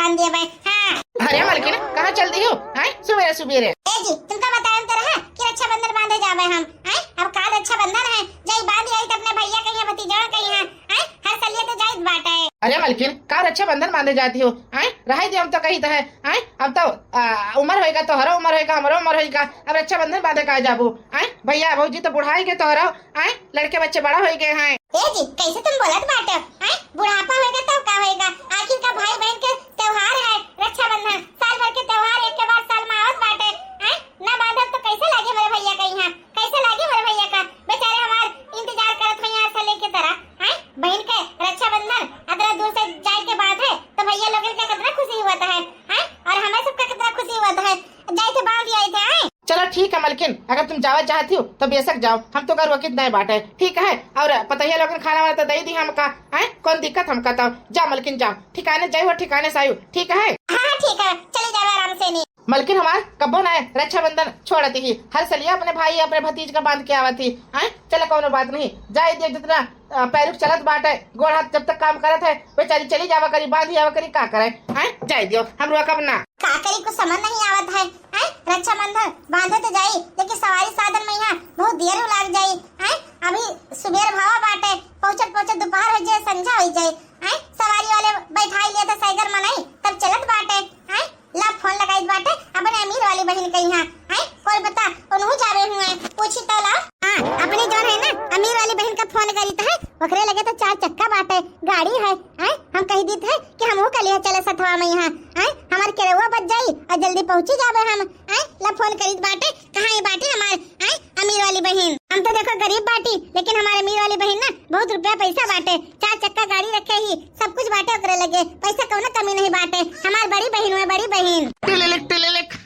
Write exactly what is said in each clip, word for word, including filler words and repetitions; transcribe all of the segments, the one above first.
बांध दिया भाई। हाँ। अरे मलकिन, कहाँ चल दियो? हैं? सुबेरे सुबेरे। ए जी, तुमका बताएन तो रहा कि रक्षाबंधन बांधे जाबे हम। हैं? अब काल रक्षाबंधन है, जाई बांध आई तो अपने भैया कहिया, भतीजवा कहिया। हैं? हर सलिया तो जाइत बाटे। अरे मलकिन, का रक्षाबंधन बांधे जाती हो? हैं? रहे दे, हम तो कहित है। हैं? अब तो, आ, उमर होइगा, तोहरो उमर होइगा, हमरो उमर होइगा। अब रक्षाबंधन बांधे का जाबू? हैं? भैया भौजी तो बुढ़ाई गए तोहरो। हैं? लड़के बच्चे बड़ा होई गए हैं। ए जी, कैसे तुम बोलत बाटे? हैं? बुढ़ापा होइगा तब का होइगा? आखिर का भाई बहन के त्योहार है रक्षाबंधन, साल भर के त्योहार एक के बाद साल में आवत बाटे। हैं? ना बांधब तो कैसे लागे मेरे भैया कहिया? कैसे लागे मेरे भैया का? बेचारे हमार इंतजार करत हैं यार सले की तरह। हैं? बहन के रक्षाबंधन अतरा दूर से जाए के बांधे तो भैया लोगन के कितना खुशी हुआ है। हैं? और हमें सबका कितना खुशी हुआ है, जाए थे बांध आए थे। हैं? चलो ठीक है मलकिन, अगर तुम जावा चाहती हो तो बेशक जाओ, हम तो कर वकित नहीं बाटे, ठीक है। और पतहिया लोगन खाना वाना तो दे दी हमका, हैं? कौन दिक्कत हमका? तो जा मलकिन, जाओ, ठिकाने जाओ, ठिकाने से आयो, ठीक है? हाँ, हाँ, ठीक है, चली जावे आराम से नी। मलकिन हमार कब्बो ना है, रक्षाबंधन छोड़ती ही, हर सलिया अपने भाई, अपने भतीज का बांध के आवत ही, हैं? चलो, कौनो बात नहीं, जाए दियो, जितना, अ, पैरुख चलत बाटे, गोड़ हाथ जब तक काम करत है, बेचारी चली जावा करी, बांध आवा करी, का करे, हैं? जाए दियो, हम रोकब ना। का करी, कुछ समझ नहीं आवत है, हैं? रक्षाबंधन बांधे तो जाई, लेकिन सवारी साधन में यहाँ बहुत देर लाग जाई, हैं? अभी सुबेर भावा बाटे, पहुँचत पहुँचत दोपहर हो जाए, संझा हो जाए, हैं? सवारी वाले बैठाई लिया था साइकिल मनई, तब चलत बाटे, हैं? ला फोन लगाई बाटे अपने अमीर वाली बहन के यहाँ, हैं? कॉल बता, उनहु जावे हुए, पूछी तो ला। हाँ, अपनी जौन है ना, अमीर वाली बहन का फोन करीत है, ओकरे लगे तो चार चक्का बाटे, गाड़ी है, हैं? हम कही दीत है कि हमहू का लिया चले सथवा में यहाँ, हैं? हमार केरवा बच जाई और जल्दी पहुँची जावे हम, हैं? ला फोन करीत बाटे, कहाँ ये बाटे हमार, हैं? अमीर वाली बहन। हम तो देखो गरीब बाटी, लेकिन हमार अमीर वाली बहन ना बहुत रुपया पैसा बाटे, चार चक्का गाड़ी रखे ही, सब कुछ बाटे ओकरे लगे, पैसा कौनो कमी नहीं बाटे। हमार बड़ी बहन हुए, बड़ी बहन। टिलिलिक, टिलिलिक,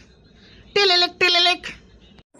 टिलिलिक, टिलिलिक।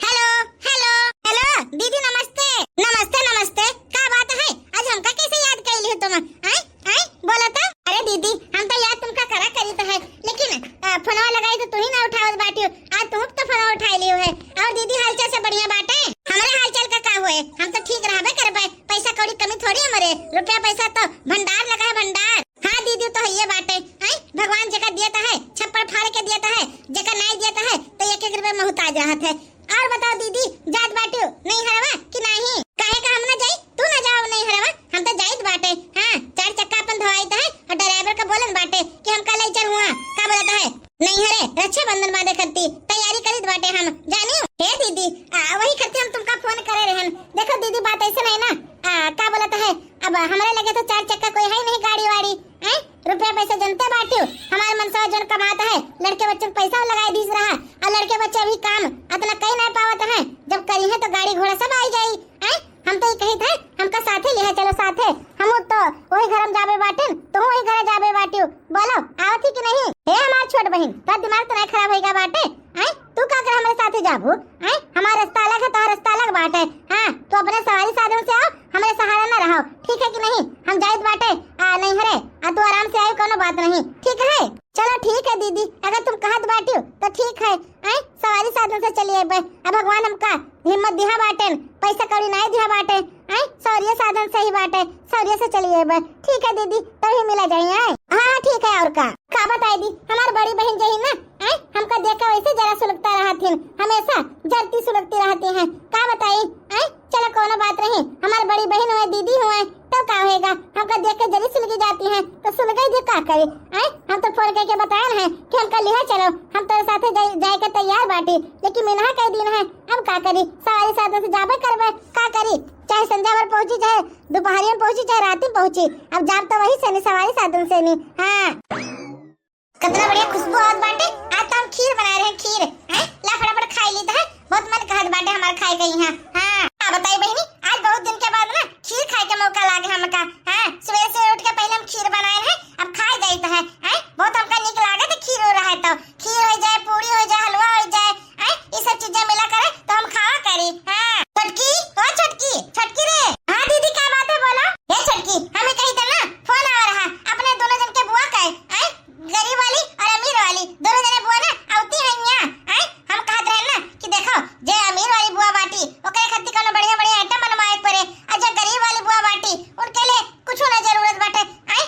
हेलो, हेलो, हेलो, दीदी नमस्ते। नमस्ते, नमस्ते, का बात है? आज हमका कैसे याद कैली हो तुम? आय, आय, बोला तो। अरे दीदी, हम तो याद तुमका करा करीत है, लेकिन, आ, फोनवा लगाई तो तू ही ना उठावत बाटी हो। आज तुम तो फोनवा उठाई लियो है। और दीदी, हालचाल से बढ़िया बाटे? हमारे हालचाल का का हुए, हम तो ठीक रहबे करबे। पैसा कौड़ी कमी थोड़ी हमारे, रुपया पैसा तो भंडार लगा है, भंडार। हाँ दीदी, तो है ये बाटे, हैं? भगवान जेका दियत है, छप्पड़ फाड़ के दियत है, जेका नहीं दियत है, तो एक एक रुपया मोहताज रहत है। और बताओ दीदी, जात बाटू नैहरवा कि नाही? काहे का हम ना जाई, तू ना जाओ नैहरवा, हम तो जाइत बाटे। हाँ, चार चक्का अपन धोआइत है और ड्राइवर का बोलन बाटे कि हमका ले चल हुआ, का बोलत है, नैहरे रक्षाबंधन बांधे करती तैयारी करीत बाटे हम, जानियो। हे दीदी, आ, वही करती हम तुमका फोन करे रहन। देखो दीदी, बात ऐसे नहीं ना, आ, का बोलत है, अब हमारे लगे तो चार चक्का कोई है ही नहीं गाड़ी वाड़ी, हैं? रुपया पैसा जनते बाटियो, हमार मनसवा जौन कमात है, लड़के बच्चन के पैसा लगाए दीस रहा, और लड़के बच्चे अभी काम अतना कई नहीं पावत है, जब करी है तो गाड़ी घोड़ा सब आई जाई, हैं? हम तो ये कही थे, हमका साथे लिहा चलो साथे, हम तो वही घर में जाबे बाटिन, तू वही घर जाबे बाटियो, बोलो आवत ही कि नहीं? हे हमार छोट बहिन, तोर दिमाग तो नहीं खराब होइगा बाटे? हैं? तू का कर हमरे साथे जाबू? हैं? हमार रास्ता अलग है, तोहार रास्ता अलग बाटे। हाँ, तू अपने सवारी साधन से आओ, हमरे सहारा ना रहो, ठीक है कि नहीं? हम जाइत बाटे, आ, नैहरे, आ, तू आराम से आई, कोनो बात नहीं, ठीक है? चलो ठीक है दीदी, अगर तुम कहत बाटियो तो ठीक है, हैं? सवारी साधन से चली अइबे। अब भगवान हमका हिम्मत दिहा बाटेन, पैसा कौड़ी नाई दिहा बाटे, हैं? सौरिये साधन से ही बाटे, सौरिये से चली अइबे। ठीक है दीदी, तभी मिला जाई, हैं? हाँ, हाँ, ठीक है, और का? का बताई दी, हमार बड़ी बहिन जही ना, हैं? हमका देख के वैसे जरा सुलगता रहत हिन, हमेशा जरती सुलगती रहती हैं। का बताई, हैं? चलो, कोनो बात नहीं, हमार बड़ी बहिन हुए, दीदी हुए, तो का होएगा? हमका देख के जरी सुलगी जाती हैं, तो सुलगाई दे, का करे? हैं? हम तो फोन करके बताएन है कि हमका लिहा चलो, हम तोरे साथे जाए, जाए के तैयार बाटी, लेकिन मिनहा कई दिन है, अब का करी? सवारी साधन से जाबे करबे, का करी? चाहे संझा भर पहुँची, चाहे दोपहरिया में पहुँची, चाहे रात में पहुँची, अब जाब तो वही से नी, सवारी साधन से नी। हाँ। कितना बढ़िया खुशबू आवत बाटे। आज तो हम खीर बनाए रहे, खीर। हैं? ला फटाफट खाई ली तो है, बहुत मन कहत बाटे हमार खाए के यहाँ। हाँ, का बताई बहिनी, आज बहुत दिन के बाद ना खीर खाए के मौका लागे हमका। हाँ, सुबह से उठ के पहले हम खीर बनाए रहे, अब खाए जाइत है। हैं? बहुत हमका नीक लागत है खीर हो रहा है तो। खीर हो जाए, पूरी हो जाए, हलवा हो जाए, हैं? ये सब चीजें मिला करे तो हम खावा करी। हाँ। छोटकी, ओ छोटकी, छोटकी रे। हाँ दीदी, का बात है, बोला। हे छोटकी, हमें कही था ना, फोन आ रहा अपने दोनों जन के बुआ का, हैं? गरीब वाली और अमीर वाली दोनों जने बुआ ना आवती हैं यहाँ, हैं? हम कहत रहे ना कि देखो, जे अमीर वाली बुआ बाटी, ओकरे खातिर कोनो बढ़िया बढ़िया आइटम बनवाए के पड़े, और जे गरीब वाली बुआ बाटी, उनके लिए कुछ ना जरूरत बाटे, हैं?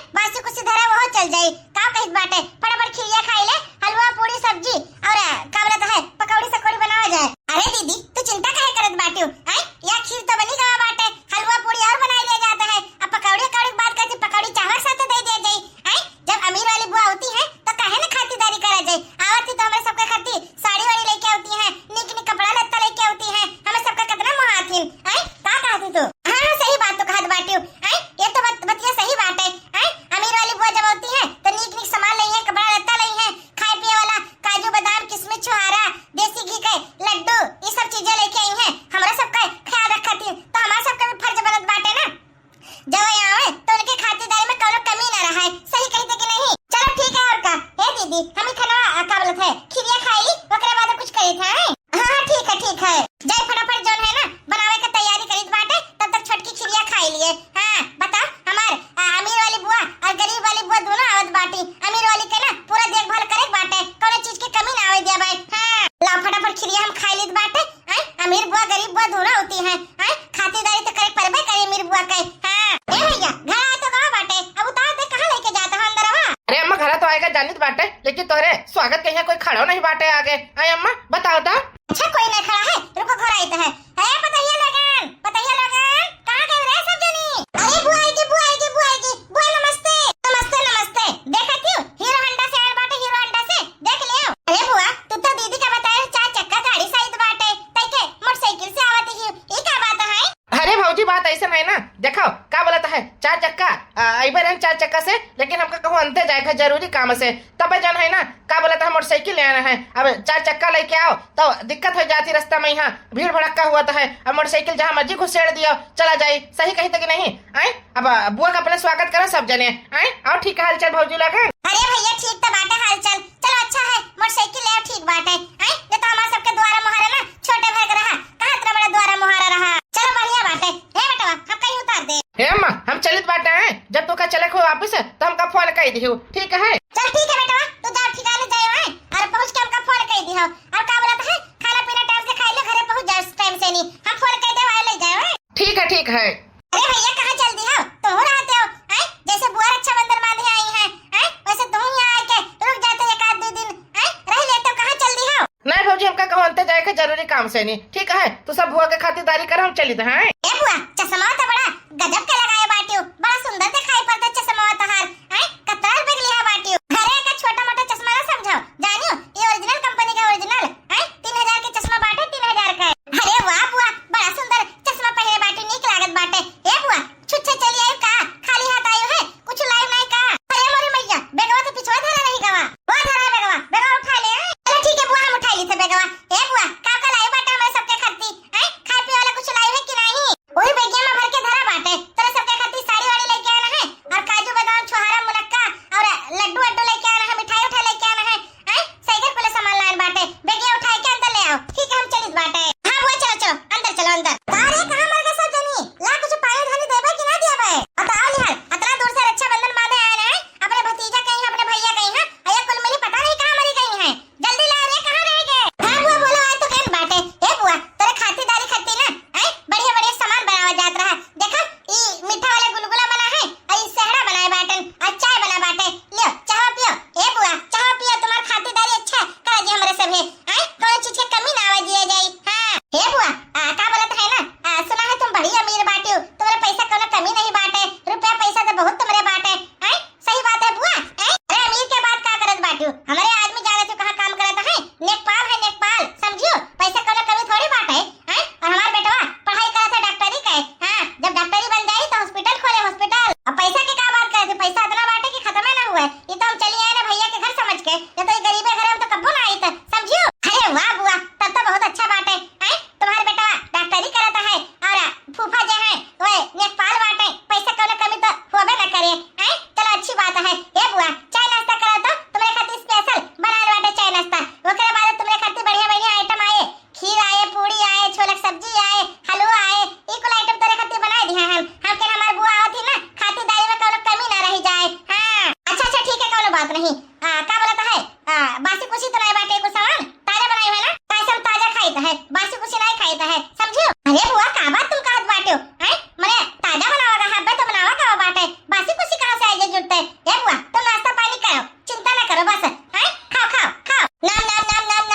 जानित बाटे, लेकिन तोहरे स्वागत के यहाँ कोई खड़ो नहीं बाटे आगे। आय अम्मा, बताओ तो। अच्छा, कोई नहीं खड़ा है, रुको, घर आई तो है। अरे पतोहिया लोगन, पतोहिया लोगन, कहाँ गए रे सब जनी? अरे बुआ आएगी, बुआ आएगी, बुआ आएगी, बुआ नमस्ते, नमस्ते, नमस्ते। देखा क्यों, हीरो होंडा से आयल बाटे, हीरो होंडा से, देख लियो। अरे बुआ, तू तो दीदी का बताए चार चक्का गाड़ी साइत बाटे, तई के मोटरसाइकिल से आवत ही, ई का बात है? अरे भौजी, बात ऐसे नहीं ना, देखो का बोलत है, चार चक्का, आ, अइबे रहन चार चक्का से, लेकिन हमका कहूँ अंते जाए के जरूरी काम से, तबे जौन है ना, का बोलत है, मोटरसाइकिल ले आना है। अब चार चक्का लेके आओ तो दिक्कत हो जाती रास्ता में, यहाँ भीड़ भड़क्का हुआ तो है। अब मोटरसाइकिल जहाँ मर्जी घुसेड़ दियो, चला जाई, सही कही तो कि नहीं? आए, अब बुआ का अपने स्वागत करो सब जने। आए, और ठीक हाल चाल भौजी लोगन? अरे भैया, ठीक तो बाटे हाल चाल। चलो अच्छा है, मोटरसाइकिल ले आओ, ठीक बाटे। आए, ये तो हमारे सबके द्वारा मुहारा ना, छोटे भाई का रहा, कहाँ इतना बड़ा द्वारा मुहारा रहा। चलो बढ़िया बाटे। हे बेटवा, हम कहीं उतार दे। हे अम्मा, हम चलित बाटे हैं, जब तोका चले को वापस है, तो हमका फोन कर दियो, ठीक है? चल ठीक है बेटवा, तू जा ठिकाने जाए हैं, और पहुँच के हमका फोन कर दियो। और का बोलत है, खाना पीना टाइम से खाई लो, घरे पहुँच जाओ टाइम से नहीं, हम फोन कर दे, आए ले जाओ हैं। ठीक है, ठीक है। अरे भैया, कहाँ चल दिहो? तुहू रहते हो, हैं? जैसे बुआ रक्षाबंधन बांधे आई हैं, हैं? वैसे तुहू यहाँ आके रुक जाते एक आध दो दिन, हैं? रह लेते हो, कहाँ चल दिहो? नहीं भौजी, हमका कहूँ अंते जाए के जरूरी काम से नहीं, ठीक है? तू सब बुआ के खातिरदारी कर, हम चलित हैं। ए बुआ, चश्मा तो बड़ा गजब के लगाए बाटियो, बड़ा सुंदर दिखाई पड़ता चश्मा तोहार, हैं? कतरा रुपए के लिहा बाटियो? घरे का छोटा मोटा चश्मा ना समझो, जानियो, ये ओरिजिनल कंपनी का ओरिजिनल, हैं? तीन हजार के चश्मा बाटे, तीन हजार का। अरे वाह बुआ, बड़ा सुंदर चश्मा पहने बाटे, नीक लागत बाटे। ए बुआ, छुच्छे चली आयु का? खाली हाथ आयु है, कुछ लायु नहीं का? अरे मोरी मैया, बेगवा तो पिछवा धरा रही गवा। वो धरा बेगवा, बेगवा उठा ले। चलो ठीक है बुआ, हम उठा ली थे बेगवा। ए बुआ, का का लायु बाटे हमारे सबके खाती? हैं? खाए पिए वाला कुछ लायु है कि नहीं? वही बेगिया में भर के धरा बाटे। तोरे सबके खाती साड़ी वाड़ी लेके आना है, और काजू बादाम, छोहारा, मुनक्का, और लड्डू वड्डू लेके आना है, मिठाई उठाई लेके आना है। हैं? सही के कुल सामान लान बाटे, बेगिया उठाए के अंदर ले आओ। ठीक है, हम चलित बाटे। हाँ बुआ, चलो, चलो, अंदर चलो, अंदर। का रे, कहाँ मर गए सब जनी? ला, कुछ पानी धानी देबे कि ना देबे? बताओ निहाल, इतना दूर से रक्षाबंधन बांधे आए हैं, अपने भतीजा कहीं, अपने भैया कहीं, हैं? अरे कुल मिली पता नहीं कहाँ मरी गई हैं। जल्दी लाओ रे, कहाँ रह गए? हाँ बुआ, बोलो, आज तो केन बाटे। ए बुआ, तोरे खातिरदारी खातिर ना, हैं? बढ़िया बढ़िया सामान बनावा जात रहा। देखा, ई मीठा वाला गुलगुला बना है, और ई सेहड़ा बनाए बाटन, और चाय बना बाटे। लियो, चाह पियो। ए बुआ, चाह पियो, तुम्हार खातिरदारी अच्छा करा जी हमरे सब है। आए, कौनो चीज के कमी ना आवे दिया जाई। हाँ। हे बुआ, आ, का बोलत है ना? आ, सुना है तुम बड़ी अमीर बाटियो, तुम्हारे पैसा कौनो कमी नहीं बाटे, रुपया पैसा तो बहुत तुम्हारे बाटे। आए, सही बात है बुआ। आए, अरे अमीर के बात का करत बाटियो? हमारे आदमी जाने से कहाँ काम करत है? नेकपाल है, नेकपाल, समझियो? पैसा कौनो कमी थोड़ी बाटे। हैं? और हमार बेटवा पढ़ाई करत है डॉक्टरी के। हाँ, जब डॉक्टरी बन जाई तो हॉस्पिटल खोले, हॉस्पिटल। अब पैसा के का बात करे थे? पैसा इतना बाटे कि खत्मे ना हुए। ये तो हम चली आए ना भैया के घर समझ के, नहीं तो ये गरीबे घर हम तो कब्बो ना आई थे, समझियो? अरे वाह बुआ, तब तो बहुत अच्छा बाटे। हैं? तुम्हार बेटवा डॉक्टरी करत है और फूफा जे है वो नेकपाल बाटे, पैसा कौनो कमी तो होबे ना करे। हैं? चलो अच्छी बात है। ए बुआ, चाय नाश्ता करा तो तुम्हारे खातिर स्पेशल बनाए बाटे चाय नाश्ता। ओकरे बाद तुम्हारे खातिर बढ़िया बढ़िया आइटम आए, खीर आए, पूड़ी आए, छोला के सब्जी आए, हलवा आए, ई कुल आइटम तोरे खातिर बनाए दिहा हम। हम के हमार बुआ आवत ही ना, खातिरदारी में कौनो कमी ना रही जाए। हाँ, अच्छा, अच्छा, ठीक है, कौनो बात नहीं। आ, का बोलत है? आ, बासी कुसी तो नहीं बाटे कुछ सामान? ताजा बनाई है ना? ताजा हम ताजा खाइत है, बासी कुसी नहीं खाइत है, समझियो? अरे बुआ, का बात तुम कहत बाटे हो? हैं? मने ताजा बनावा का हब्बे तो बनावा का बाटे, बासी कुसी कहाँ से आइए जुटते? ए बुआ, तुम नाश्ता पानी करो, चिंता ना करो बस, हैं? खाओ, खाओ, खाओ। नाम, नाम, नाम, नाम।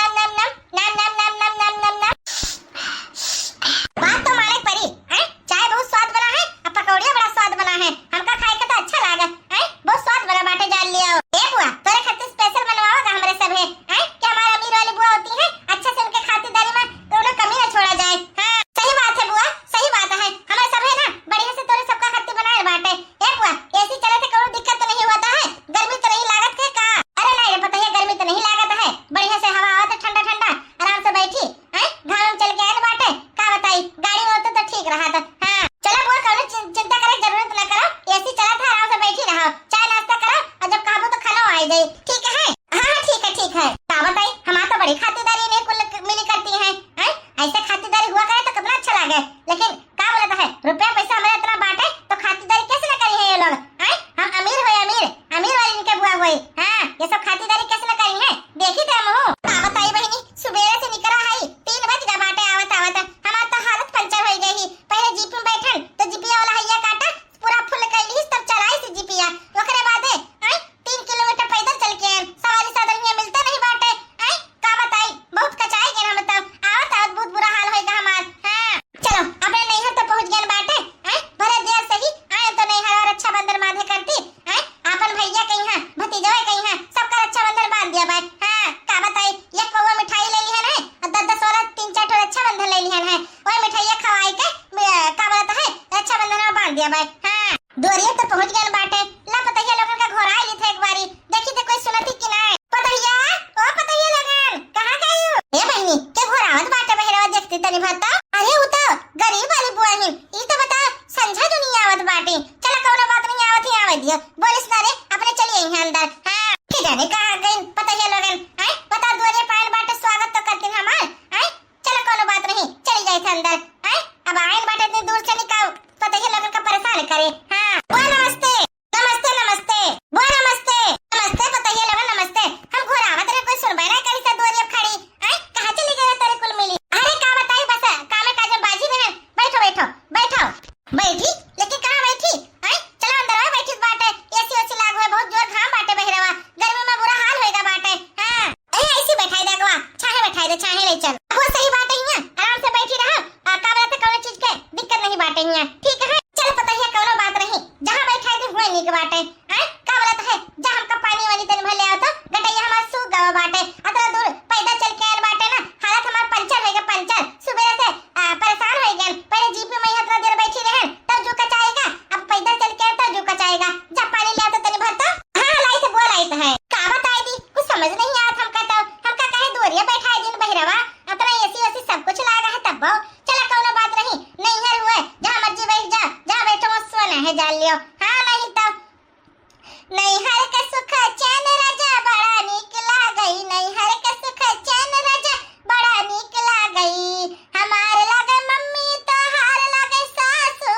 बात तो माने के परी, हैं? चाय बहुत स्वाद बना है, और पकौड़िया बड़ा स्वाद बना है। हमका खाए के तो अच्छा लागे, हैं? बहुत स्वाद बना बाटे, जान लियो। ए बुआ, तोरे खातिर स्पेशल बनवावा का हमरे सब है, हैं? कि हमारे अमीर वाली बुआ होती है, अच्छा से उनके खातिरदारी में कोनो कमी ना छोड़ा जाए। हाँ, सही बात है बुआ, सही बात है। हमारे सब है ना, बढ़िया से तोरे सबका खातिर बनाए बाटे। ए बुआ, एसी चले से कोनो दिक्कत तो नहीं होता है? गर्मी तो नहीं लागत के का? अरे नहीं रे पतोहिया, गर्मी तो नहीं लागत है, बढ़िया से हवा आवत है ठंडा ठंडा, आराम से बैठी, हैं? घाम में चल के आयल बाटे, का बताई, गाड़ी में होते तो ठीक रहत। हाँ, चलो बुआ, कोनो चिं-, चिंता करे जरूरत ना करो, एसी चलत है, आराम से बैठी रहो, चाय नाश्ता करो, और जब कहबो तो खाना आ जाई, ठीक है? हाँ, हाँ, ठीक है, ठीक है। का बताई, हमार तो बड़ी खातिरदारी नहीं कुल मिली करती है, हैं? ऐसे खातिरदारी हुआ करे तो कितना अच्छा लागे, लेकिन का बोलत है, रुपया पैसा हमारे इतना बाटे तो खातिरदारी कैसे न करी है ये लोग, हैं? हम अमीर होए अमीर, अमीर वाली इनके बुआ होए। हाँ, ये सब खातिरदारी कैसे न करी है, देखी थे हमहू। का बताई बहिनी, सुबेरे से निकरा है, तीन बज गया बाटे आवत आवत, हमार तो हालत पंचर हो गई ही। पहले जीप में बैठन तो जीपिया वाला हैया काटा पूरा फुल कैली, तब चलाई से जीपिया, ओकरे बादे, हैं, तीन किलोमीटर पैदल चल के जवे कहीं है, सबका रक्षाबंधन बांध दिया भाई। हाँ, का बताई, एक पौवा मिठाई ले लिहन है, और दस दस वाला तीन चार ठो रक्षाबंधन ले लिहन है। वही मिठाइया खवाई के, ए, का बोलत है, रक्षाबंधन में बांध दिया भाई। हाँ, दुआरिया तो पहुँच गए बाटे। ला पतहिया लोगन का घोराई ली थे एक बारी, देखी तो कोई सुनती कि ना। पतहिया, ओ पतहिया लोगन, कहाँ गई हो? ए बहिनी, के घोरावत बाटे बहिरवा, देखती तनी भर तो। अरे, उ तो गरीब वाली बुआ ही, ई तो बता, संझा जो नहीं आवत बाटी। चला, कौनो बात नहीं, आवत ही आवे दियो। बोलिस ना रे, अपने चली आई हैं अंदर। हाँ, के जाने कहाँ गई पतहिया लोगन। आय, बता, दुआरे पायल बाटे, स्वागत तो करतीन हमार। आय, चला, कौनो बात नहीं, चली जाई थे अंदर। आय, अब आयल बाटे इतनी दूर से निकाल, पतहिया लोगन का परेशान करे। हाँ, बुआ नमस्ते, नमस्ते, नमस्ते, बुआ नमस्ते, नमस्ते, पतहिया लोगन नमस्ते। हम घोरावत रहे, कोई सुनबे ना करी सा दुआरे अब खड़ी। आय, कहाँ चली गई तेरे कुल मिली? अरे, का बताई, बस कामे काजे बाजी रहे। बैठो, बैठो, बैठो। बैठी? लेकिन कहाँ बैठी? आय, चलो अंदर आओ, बैठी बाटे। एसी ओसी लागो है, बहुत जोर घाम बाटे बहिरवा, गर्मी में बुरा हाल होएगा बाटे। हाँ, ए, ऐसी बैठाई दे अगवा, छाहे बैठाई दे, छाहे ले चल। वो सही बाटे हियाँ, आराम से बैठी रहो। आ, का बोलत है, कौनो चीज के दिक्कत नहीं बाटे हियाँ, ठीक है? चल पतहिया, कौनो बात नहीं, जहाँ बैठाई दे हुए नीक बाटे। आय, का बोलत है, जा हमका पानी वानी तनी भर ले आओ तो, गटैया हमार सूख गवा बाटे, अतना दूर पैदल चल के आयल बाटे ना, हालत हमार पंचर होइगा, पंचर। सुबह से, आ, परेशान हो गए, पहले जीप में ही इतना देर बैठी रहे, तब जू कचाएगा, अब पैदल चल के आयल, तब जू कचाएगा। जा पानी ले आओ तो तनी भर तो। हाँ, लाइत बुआ, लाइत है। का बताई दी, कुछ समझ नहीं आवत हमका तो, हमका कहे दुआरिया बैठाई दिन बहिरवा, अतना एसी ओसी सब कुछ लागा है तब। चला कौनो बात नहीं, नैहर हुए, जहाँ मर्जी बैठ जा, जहाँ बैठो वहाँ सोना है जान लियो। हाँ, नहीं तो। नैहर के सुख चैन राजा बड़ा नीक लागई, नैहर के सुख चैन राजा बड़ा नीक लागई। हमार लगे मम्मी, तोहार लगे सासू,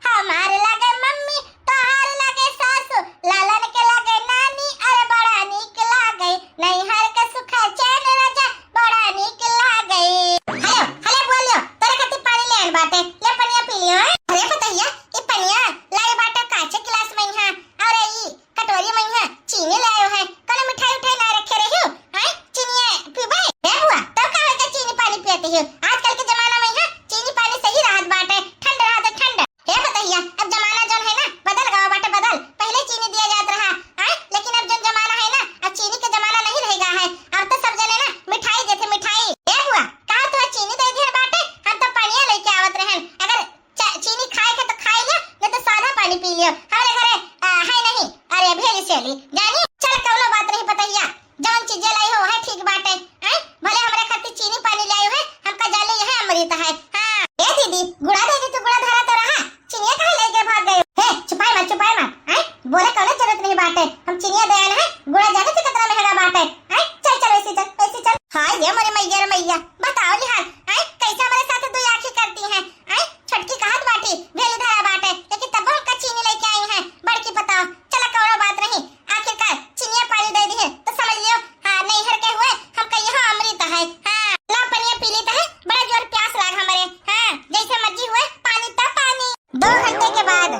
हमार लगे मम्मी, तोहार लगे सासू, लालन के लगे नानी, अरे बड़ा नीक लागई। नैहर के सुख चैन राजा बड़ा नीक लागई। हेलो, हेलो, बोलियो, तोरे खातिर पानी ले आन बाटे, ले पनिया पी लियो, हैं? अरे पतहिया, ई पनिया लाए बाटे काचे गिलास में यहाँ, अरे ई कटोरी में यहाँ चीनी लायो है, कोनो मिठाई उठाई ना रखे रही हो, हैं? चीनिया पीबे? ए बुआ, तब का होइगा चीनी पानी पियत हो? आजकल के जमाना में यहाँ चीनी पानी सही रहत बाटे, ठंड रहत है, ठंड। हे पतहिया, अब जमाना जौन है ना, बदल गवा बाटे, बदल। पहले चीनी दिया जात रहा, आय? लेकिन अब जौन जमाना है ना, अब चीनी के जमाना नहीं रह गया है। अब तो सब जने ना मिठाई देते, मिठाई। ए बुआ, का तू चीनी दे दिया बाटे? हम तो पनिया लेके आवत रहन। अगर चा-, चीनी खाए के तो खाए लियो, नहीं तो सादा पानी पी लियो। हमारे घरे, आ, है नहीं। अरे भेली सेली, जानी? चल, कौनो बात नहीं पतहिया। जौन चीजें लाई हो, है ठीक बाटे। हैं? भले हमरे खातिर चीनी पानी ले आयो है, हमका जाने यह अमृत है। हाँ। ए दीदी, गुड़ा दे दी तू, गुड़ा धरा तो रहा। चिनिया काहे लेके भाग गए? हे, छुपाए मत, छुपाए मत। हैं? बोले कौनो जरूरत नहीं बाटे। हम चिनिया दे आए हैं, गुड़ा जाने से कितना महंगा बाटे। हैं? चल, चल, वैसे चल, वैसे चल। हाय रे मोरे मैया रे मैया, बताओ लिहाल। हैं? कैसे हमारे साथ दुई आँखी करती हैं? हैं? छोटकी कहत बाटी, भेली धरा बाटे, लेकिन तब हमका चीनी लेके आई हैं। बड़की पता, चला कौनो बात नहीं। आखिरकार चिनिया पानी दे दी है, तो समझ लियो, हाँ, नैहर के हुए, हमका यहाँ अमृत है। हाँ, ला पनिया पी ली तो है, बड़ा जोर प्यास लाग हमरे। हाँ, जैसे मर्जी हुए, पानी तो पानी। दो घंटे के बाद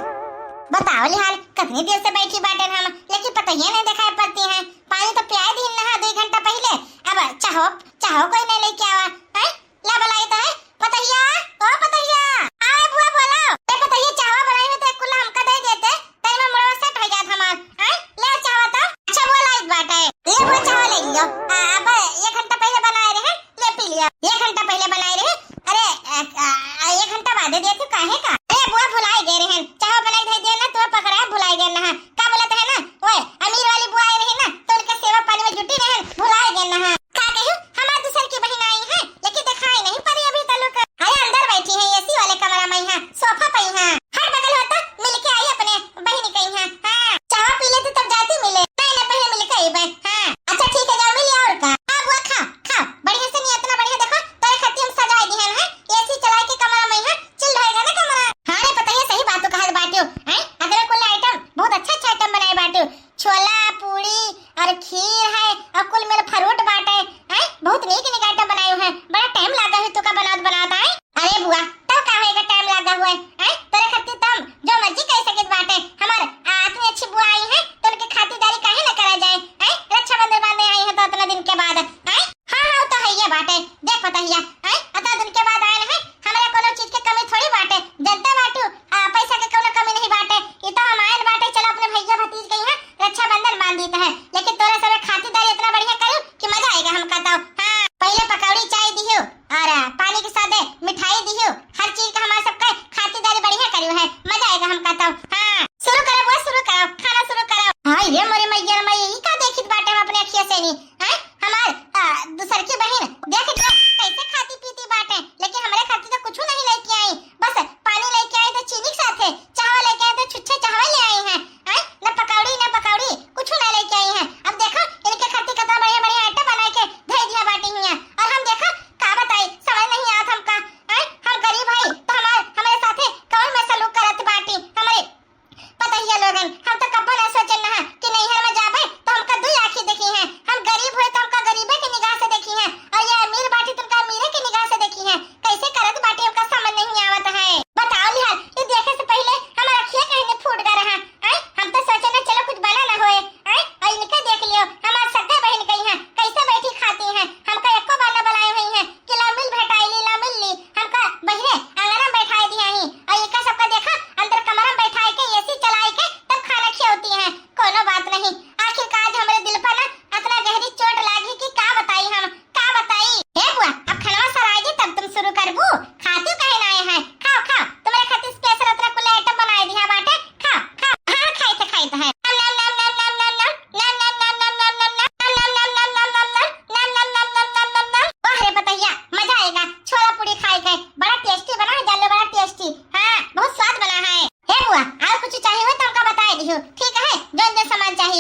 बताओ लिहाल, कितनी देर से बैठी बाटे हम, लेकिन पतहिया नहीं दिखाई पड़ती है। पानी तो पियाए दी नहा दो घंटा पहले, अब चाहो, चाहो कोई नहीं लेके आवा, हैं? ला बुलाई तो है, पतहिया, ओ पतहिया, आवे बुआ बोलाओ। ए पतहिया, चाहवा बनाई में तो एक कुल्ला हमका दे देते, तई में मुड़वा सेट हो जात हमार। हैं? ले चाहवा तो। अच्छा, बुआ लाइत बाटे। ले बुआ, चाहवा ले लियो। आ, अब एक घंटा पहले बनाए रहे, ले पी लिया। एक घंटा पहले बनाए रहे। अरे, आ, आ, एक घंटा बाद दे तू काहे का? अरे बुआ, भुलाई गए रहे। चाहवा बनाई दे दिया ना, तुम्हें पकड़ा है, भुलाई गए ना। का बोलत है ना? ओए, अमीर वाली बुआ आई रही ना, तो उनके सेवा पानी में जुटी रहे, भुलाई गए ना। का कहू? हमार दूसर की बहिन आई है।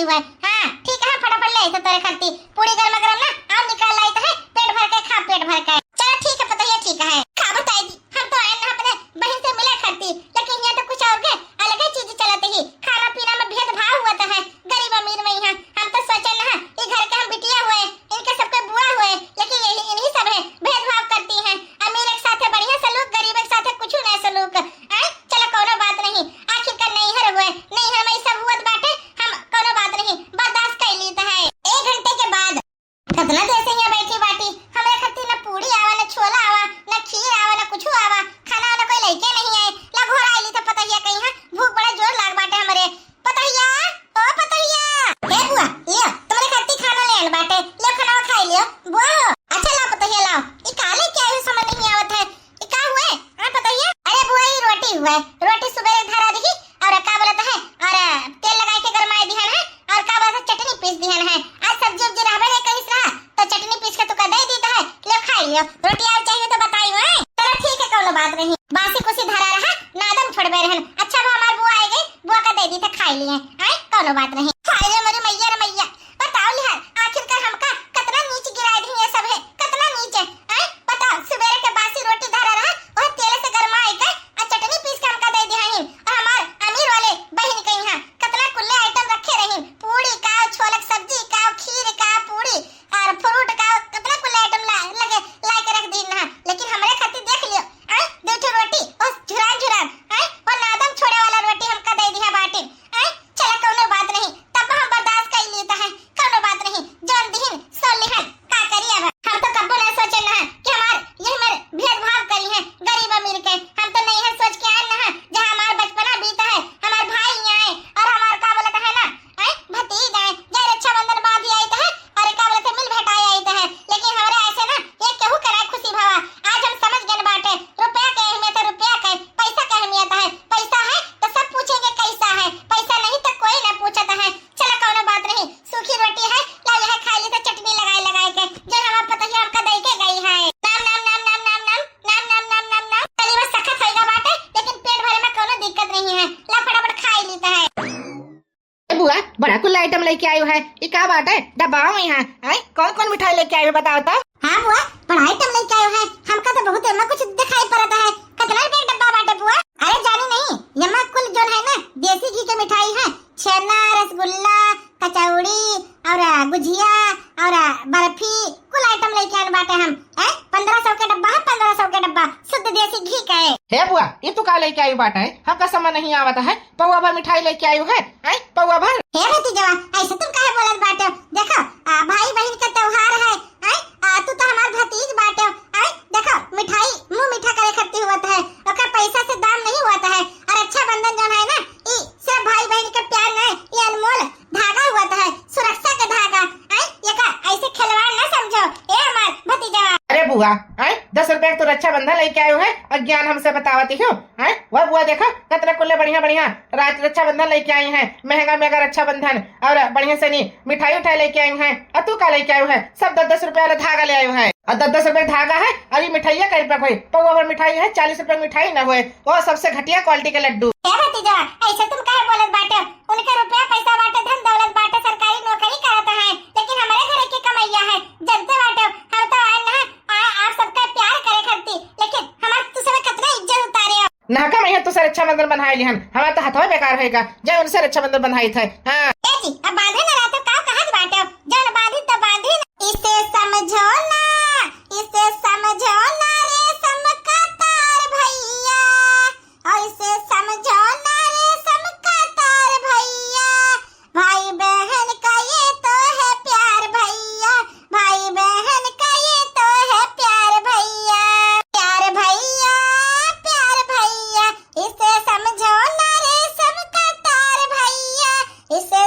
हुए। हाँ, ठीक है, फटाफट ले आइथे तोरे खाती पूड़ी गरमा गरम ना, अउर निकाल लाइत है, पेट भर के खा, पेट भर के। चला ठीक है पतोहिया, ठीक है। का बताई दी, हम तो आएन ना अपने बहिन से मिले खाती, लेकिन यहाँ तो कुछ अउर के अलगे चीज चलत ही। खाना पीना में भेदभाव होत है, गरीब अमीर में यहाँ। हम तो सोचेन ना, ई घर के हम बिटिया हुए, इनके सबके बुआ हुए, लेकिन यही, इन्हीं सब है भेदभाव करती हैं। अमीर एक साथे बढ़िया सलूक, गरीब एक साथे कुछ ना सलूक। आय, चला कउनो बात नहीं, आखिर का नैहर हुए, नैहर में ई सब हुअत बाटे, हम कउनो बात नहीं, बर्दाश्त कर लीत है। एक घंटे के बाद। कितना देर से यहाँ बैठी बाटी, हमरे खातिर ना पूड़ी आवा, ना छोला आवा, ना खीर आवा, ना कुछ आवा, खाना वाना कोई लइके नहीं आए। ला घोर आइली तो पतोहिया कहीं, हाँ, भूख बड़ा जोर लाग बाटे हमरे। पतोहिया, ओ पतोहिया। हे बुआ, लियो, तुम्हरे खातिर खाना ले आन बाटे, लियो खाना खाई लियो। बुआ हो, अच्छा लाओ पतोहिया लाओ, ई का लेके आई हो समझ नहीं आवत है। ई का हुए? हाँ पतोहिया? अरे बुआ, ई रोटी हुए, रोटी सुबेरे धरा दिही अउर का बोलत है, अउर तेल लगाए के गरमाए दिहन है, अउर का बोलत है, चटनी पीस दिहन है। आज सब्जी उब्जी रहबे नहीं करिस रहा, तो चटनी पीस के तुका दे दीत है, ले खाई लियो। रोटी अउर चाहिए तो बताई हुए। चला ठीक है, कउनो बात नहीं, बासी कुसी धरा रहा, नादम छोड़बे रहन। अच्छा वो हमार बुआ आए गई, बुआ का दे दीत है, खाई लिए। आय, कउनो बात नहीं, खाई ले मोरी मैया रे मैया। बताओ लिहार, आखिरकार हमका कतना नीच गिराए दिही ये सब है, कतना नीच है। आय, बताओ, सुबेरे के बासी रोटी धरा रहा, वह तेल से गरमाए के आ चटनी पीस के हमका दे दिहा ही। अउर हमार अमीर वाले बहिन के यहाँ कतना कुल्ले आइटम रखे रही, पूड़ी का, छोलक सब्जी का, खीर का, पूड़ी अउर फ्रूट का, कतना कुल्ले आइटम ला, लगे लाए के रख दीन ना। लेकिन हमरे खातिर देख लियो, आय, दो ठो रोटी, बस झुरान झुरान, आय, वो नादम छोड़े वाला रोटी हमका दे दिहा बाटी। आय, चला कउनो बात नहीं, तब हम बर्दाश्त कर लीत है, कउनो बात नहीं, जौन दिहिन सो लिहन, का करी अब। हम तो कब्बो ना सोचेन ना कि हमार, ये हमार भेदभाव करी है गरीब अमीर के। हम तो नहीं है सोच के आएन ना, जहाँ हमार बचपना बीता है, हमार भाई यहाँ है अउर हमार का बोलत है ना, आय, भतीज आए, जे रक्षाबंधन बांधी आइत है अउर का बोलत है मिल भेटाए आइत है, लेकिन हमरे ऐसे ना ये केहू के ना खुशी भवा। आज हम समझ गए बाटे रुपया के अहमियत है, रुपया के, पैसा के अहमियत है। पैसा है तो सब पूछेंगे कैसा है, पैसा नहीं तो कोई ना पूछत है। चला कउनो बात नहीं, सूखी रोटी है, ला यह खाई ली तो चटनी लगाए लगाए के, जो हमार पतोहिया हमका दे के गई है। नाम, नाम, नाम, नाम। चली बस सखत होइगा बाटे, लेकिन पेट भरे में कउनो दिक्कत नहीं है, ला फटाफट खाई लीत है। ए बुआ, बड़ा कुल आइटम लेके आयो है, ई का बाटे डब्बा में यहाँ? आय, कौन कौन मिठाई लेके आयो है बताओ तो? हाँ बुआ, बड़ा आइटम लेके आयो है, हमका तो बहुत एमा कुछ दिखाई पड़त है। कितना रुपया के डब्बा बाटे बुआ? अरे जानी नहीं, एमा कुल जोन है ना देसी घी के मिठाई है, छेना, रसगुल्ला, कचौड़ी और गुझिया और बर्फी, कुल आइटम लेके आन बाटे हम। हैं? पन्द्रह सौ के डब्बा है, पन्द्रह सौ के डब्बा, शुद्ध देसी घी का है। हे बुआ, ई तू का लेके आयो बाटे? हमका समझ नहीं आवत है। पौवा भर मिठाई लेके आयो है, हैं? पौवा भर। हे भतीजवा, ऐसे तुम काहे बोलत बाटे? देखो, आ, भाई बहिन का त्योहार है, हैं? आ, तू तो हमार भतीज बाटे, हैं? देखो, मिठाई मुंह मीठा करे खातिर हुवत है, ओकर पैसा से दाम नहीं हुवत है। और रक्षाबंधन जौन है ना, ई सिर्फ भाई बहिन के प्यार नहीं, ई अनमोल धागा हुवत है, सुरक्षा के धागा। आय, एका ऐसे खिलवाड़ ना समझो, ए हमार भतीजवा। अरे बुआ, आय, दस रुपया के तो रक्षाबंधन लेके आयो है और ज्ञान हमसे बतावत हो, आय? वह बुआ देखो, कितना कुल्ले बढ़िया बढ़िया राज-, रक्षाबंधन लेके आई हैं, महंगा महंगा रक्षाबंधन और बढ़िया से नी मिठाई उठाई लेके आई हैं। और तू का लेके आयो है? सब दस दस रुपया वाला धागा ले आयो है। और दस दस रुपया धागा है और ये मिठाइया कै रुपया के होई? पौवा भर मिठाई है, चालीस रुपया की मिठाई ना होए, वो सबसे घटिया क्वालिटी के लड्डू। ए भतीजवा, ऐसे तुम काहे बोलत बाटे? उनके रुपया पैसा बाटे, धन दौलत बाटे, सरकारी नौकरी करत हैं, लेकिन हमरे घरे के कमैया है, जनते बाटे, हम तो आए ना, आ, आप सबका प्यार करे खातिर, लेकिन हमार तू सब कितना इज्जत उतारे हो। ना का मैं तो से रक्षाबंधन बन्हाई लिहन, हमार तो हथवा बेकार होएगा, जब उनसे रक्षाबंधन बन्हाई थे। हाँ। ए जी, अब बांधे ना रहते, का कहत बाटे हो? जौन बांधी तो बांधी ना। इसे समझो ना, इसे समझो ना रेशम का तार भैया, और इसे समझो ना रेशम का तार भैया, भाई बहन का ये तो है प्यार भैया, भाई बहन का ये तो है प्यार भैया, प्यार भैया, प्यार भैया, इसे समझो ना रेशम का तार भैया, इसे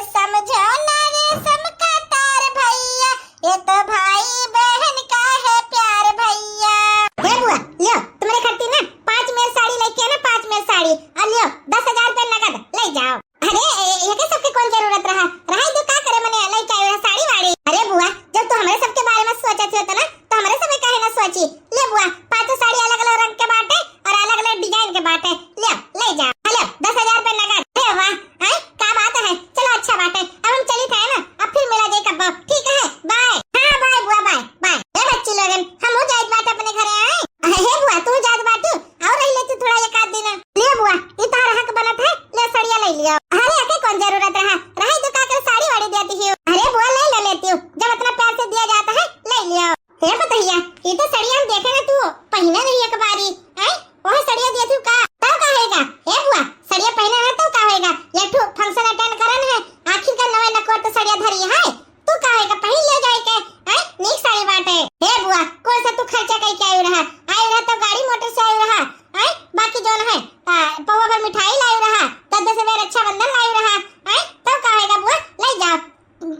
साड़िया धरी है, तू काहे का पहिन ले जाए के, हैं? नीक साड़ी बाटे। हे बुआ, कौन सा तू खर्चा कई के आयु रहा? आयु रहा तो गाड़ी मोटर से आयु रहा, हैं? बाकी जौन है, आ, पौवा भर मिठाई लायु रहा, दस दस रुपया रक्षाबंधन लायु रहा, हैं? तो काहे का बुआ, ले जाओ,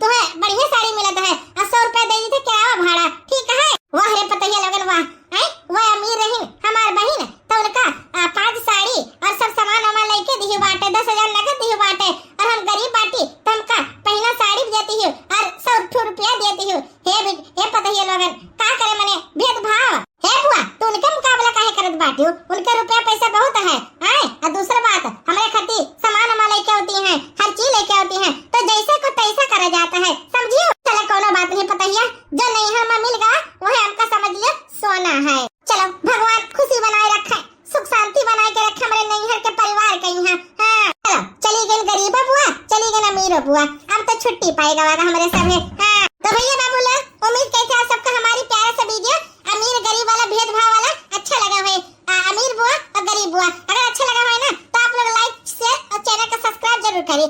तुम्हें बढ़िया साड़ी मिलत है, और सौ रुपया दे दी थे किराया भाड़ा, ठीक है? वाह रे पतोहिया लोगन वाह, हैं? वह अमीर रही हमार बहिन, तो उनका, आ, पाँच साड़ी और सब सामान वामान लेके दिहु बाटे, दस हजार नगद दिहु बाटे, और हम गरीब बाटी, तो हमका पहिला साड़ी भी देती हूँ और सौ ठो रुपया देती हूँ। हे भी, हे पतोहिया लोगन, का करे मने भेदभाव? हे बुआ, तू उनके मुकाबला काहे करत बाटी हो? उनके रुपया पैसा बहुत है, आए? और दूसरा बात, हमारे खातिर सामान वामान लेके होती हैं, हर चीज लेके होती हैं, तो जैसे को तैसा करा जाता है, समझियो? चला कोनो बात नहीं पतोहिया, जो नैहर में मिल गवा, वह हमका समझ लियो सोना है। चलो, भगवान खुशी बनाए रखे, सुख शांति बनाए के रखे हमरे नैहर के परिवार के यहाँ। हाँ, चलो, चली गई गरीबा बुआ, चली गई अमीरो बुआ, अब तो छुट्टी पाए गवा हमरे सब है। हाँ, तो भैया बाबू लोग, उम्मीद करते हैं आप सबका हमारी प्यारा सा वीडियो अमीर गरीब वाला भेदभाव वाला अच्छा लगा है। आ, अमीर बुआ और गरीब बुआ अगर अच्छा लगा है ना, तो आप लोग लाइक, शेयर और चैनल का सब्सक्राइब जरूर करें।